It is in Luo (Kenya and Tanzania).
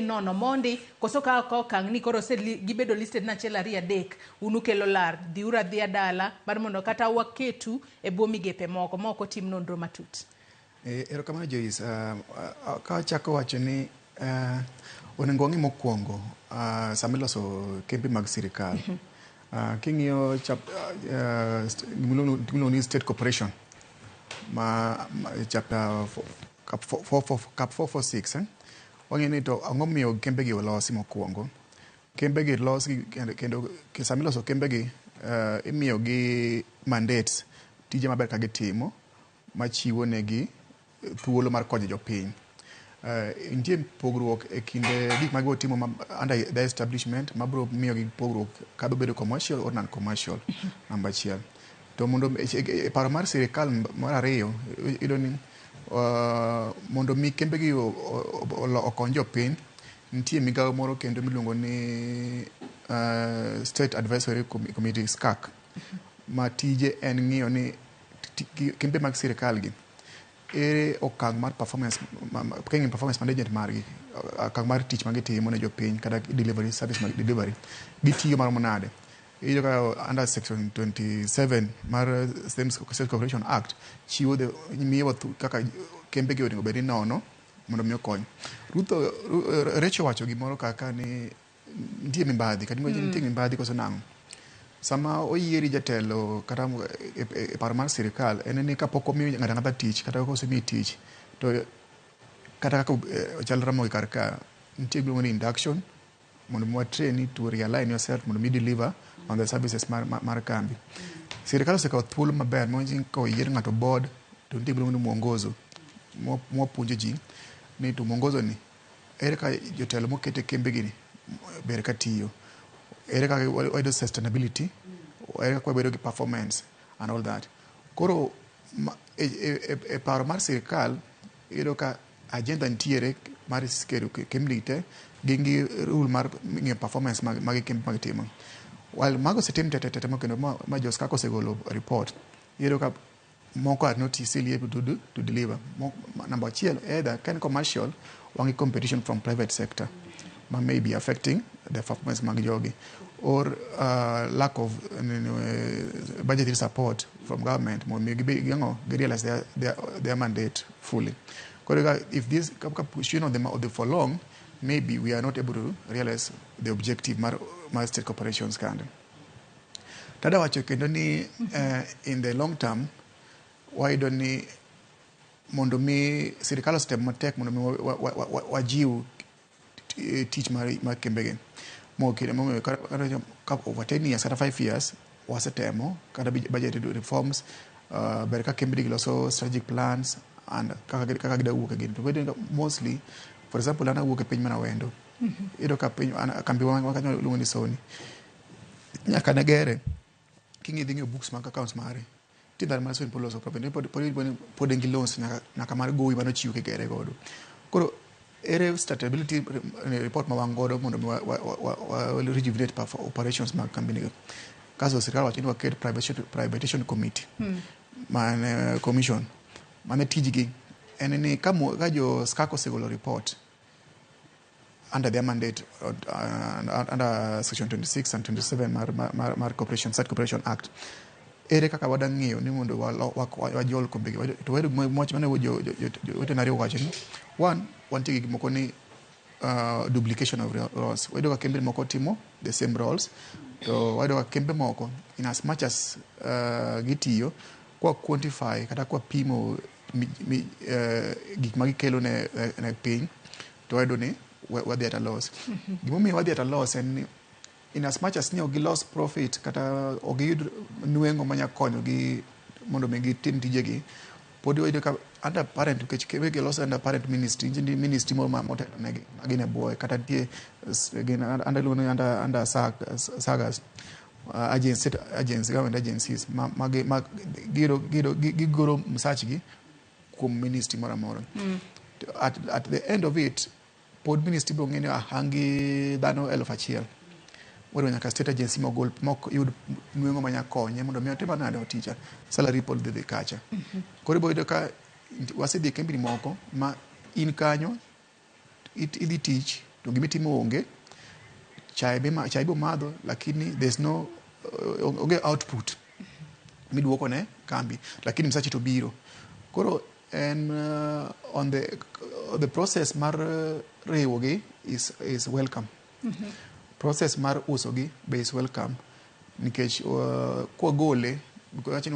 nono mondi koso ka ka okang' ni koro ose gibedo listed ni achiel ariyo adek un ukelo lar dhiuru adhiya dala mar mondo kata waketu e bwo migepe moko ma ok otim nonro matut. Erokamano Joyce. Ka achako wacho ni onego wang'i mokwongo sama iloso kembe mag sirikal. King'iyo gimiluongo ni state corporation ma chapter cap 446 wang'eyo ni to ang'o miyo kembe gi olosi mokwongo. Kembe gi los kendo sama iloso kembe gi imiyo gi mandates tije maber ka gitimo machiwo negi thuolo mar konyo jopiny. Nitie pogruok e kind gik ma gibiro timo under the establishment mabiro miyo gi pogruok ka bedo commercial or non commercial namba achiel. To mondo e paro mar sirikal mar ariyo iyudo ni mondo mi kembe gi okony jopiny nitie migawo moro kendo miluongo ni State Advisory Committee SCAC ma tije en ng'iyo ni kembe mag sirikal gi ere okang' mar performance king'iyo performance management margi okang' mar tich magitimo ne jopiny kata delivery service mag delivery gitiyo maromo nade. Iyudo ka under section 27 mar State Corporation Act chiwo miyowa kaka kembe gi onego bed ni nono mondo mi okony. Ruth Rachel owacho gimoro kaka ni nitie mibadhi kata nitie mibadhi koso nang'o. Sama oyieri jatelo kata e paro mar sirikal en ni kapok omiyo ng'ato ang'ata tich kata kosemiyi tich to kata kaka ochal Ramogi kar ka nitie gimiluongo ni induction mondo mi wa train to realign yourself mondo mi deliver on the services mar kambi. Sirikal osekawo thuolo maber ma koyier ng'ato board to nitie gimiluongo ni mwongozo mwapuonjo ji ni to mwongozo ni ere kaka jotelo moket e kembe gi ber ka tiyo. Ere kaka wayudo sustainability, ere kaka wabedo gi performance and all that. Koro e paro mar sirikal iyudo ka agenda nitiere mar keto kembni te gin gi rule mar ng'iyo performance mag kembe magitimo. While mago osetim te te te kendo ma jo SCAC osegolo report, iyudo ka moko are not still able to do to deliver. Number achiel, either ka en commercial, wan gi competition from private sector ma may be affecting the performance mag jogi or lack of budgetary support from government mondo mi gibi gang'o gi realize their mandate fully. Koro ka if this ka pushing on the for long, maybe we are not able to realize the objective mar state corporations kande. Tada wacho kendo ni in the long term wayudo ni mondo mi sirikal osetemo matek mondo mi wajiw tich mar kembegi. Momiyo ka over 10 years kata 5 years wasetemo kata budget reforms ber ka kembegi loso strategic plans and kaka gida wuok e gini. To bedo mostly, for example, an awuok e piny mana Wendo. Iyudo ka piny kambi wa kanyo iluongo ni Sony. Nyaka ne gere king'iyo dhi ng'iyo books mag accounts mare nitie ndalo mane Sony pod loso profit pod en gi loans nyaka mar gowi manochiw kigere godo. Koro ere sustainability report ma wan godo mondo mi wa rejuvenate operations mag kambini go. Kasto sirikal wacho ni waket privatization committee mane commission mane tijgi en ni ka jo SCAC osegolo report under their mandate under section 26 and 27 mar corporation State Corporation Act ere kaka wada ng'iyo ni mondo wajol kombegi to wayudo wach mane jowetena ariyo owacho ni one wantie gi gimoko ni duplication of roles. Wayudo ka kembe moko timo the same roles to wayudo ka kembe moko in as much as gitiyo kwa quantify kata kwa pimo gik ma gikelo ne piny to wayudo ni wadhi at a loss. Gimomiyo wadhi at a loss en ni in as much as ni ok gilos profit kata ok giyud nweng'o manya konyogi mondo mi gitim tijegi pod wayudo ka under parent nikech kembe gi loso under parent ministry nitie ministry moro motelo negi ma gin e bwoye kata nitie gin under iluongo ni under sagas agency, agency, government agencies ma gigolo msachgi kuom ministry moro amora. At the end of it pod ministry biro ng'e ni an gi dhano 1000 moriwo nyaka state agency mogol mok yud nweng'o manya konye mondo mi otim nade oticha salary pod dhi kacha. Koro ibiro yudo ka wasedhi e kembni moko ma in kanyo idhi tich. To gimitimo onge, chai be chai be madho, lakini there's no onge output miduoko ne kambi, lakini msachi to biro. Koro en on the process mar riwogi is welcome. Process mar usogi be is welcome nikech kwagole.